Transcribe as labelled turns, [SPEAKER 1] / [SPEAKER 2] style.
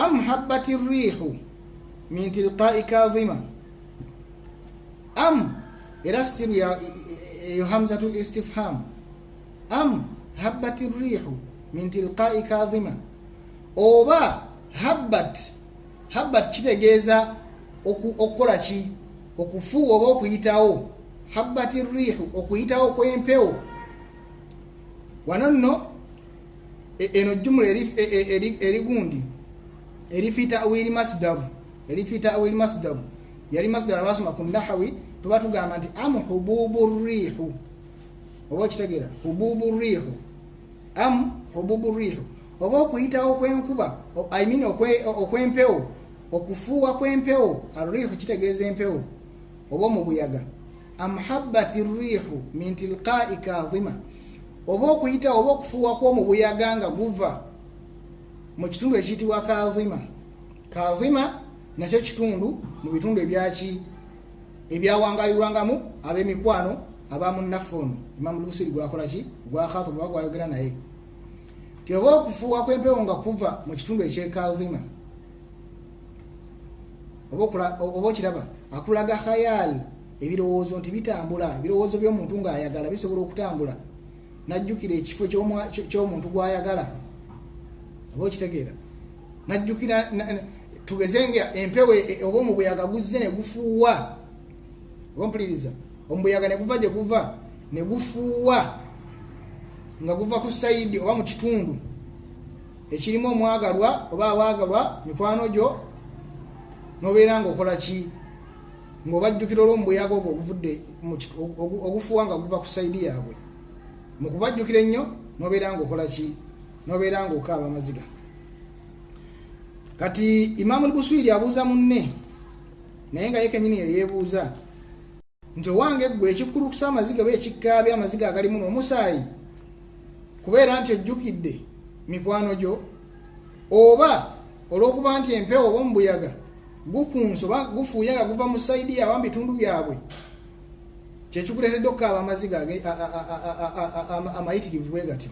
[SPEAKER 1] Am habbati riihu min tilqai kadhima. Am era stiru eyo hamzatul istifham. Am habbati riihu min tilqai kadhima, oba habbat. Habbat kitegeeza okukola ki? Okufuuwa oba okuyitawo. Habbati riihu, okuyitawo kw'empewo. Wano nno eno jumula eri gundi, eri fi tawili masdaru, eri fi tawili masdaru. Yali masdaru abasoma ku nahawi, tuba tugamba nti am hububu riihu, oba okitegeera, hububu riihu, am hububu riihu, oba okuyitawo kw'enkuba, I mean okw'empewo, okufuuwa kw'empewo. Arriihu kitegeeza empewo oba omubuyaga. Am habbati riihu min tilqai kadhima, oba okuyitawo oba okufuuwa kw'omubuyaga nga guva mu kitundu ekiyitibwa Kadhima. Kadhima nakyo kitundu mu bitundu ebyaki ebyawangalirwangamu ab'emikwano abamunnaffe ono Imamu Lubusiri gwakola ki, gwakhatuba oba gwayogera naye, ti oba okufuuwa kw'empewo nga kuva mu kitundu ekyekadhima. Oba okiraba, akulaga khayal, ebirowoozo nti bitambula, ebirowoozo by'omuntu ng'ayagala bisobola okutambula, najjukira ekifo ky'omuntu gw'ayagala, oba okitegeera, najjukira. Tugeze nga empewo oba omubuyaga guzze ne gufuuwa, oba mpuliriza, omubuyaga ne guva gye guva ne gufuuwa nga guva ku sayidi oba mu kitundu ekirimu omwagalwa oba abaagalwa, mikwano gyo, nobeera nga okola ki, ng'obajjukira olw'omubuyaga ogwo oguvudde ogufuuwa nga guva ku sayidi yaabwe. Mu kubajjukira ennyo nobeera nga okola ki? Nobeera nga okaaba amaziga. Kati Imaamu Lbuswiri abuuza munne, naye nga ye kenyini yeyeebuuza nti, owange ggwe, ekikkulukusa amaziga oba ekikkaabya amaziga agalimu n'omusaayi kubeera nti ojjukidde mikwano gyo, oba olw'okuba nti empewo oba omubuyaga gukunsa oba gufuuye nga guva mu sayidi yaabwe, mu bitundu byabwe, kyekikuleetedde okukaaba amaziga amayitirivu bwe gatyo?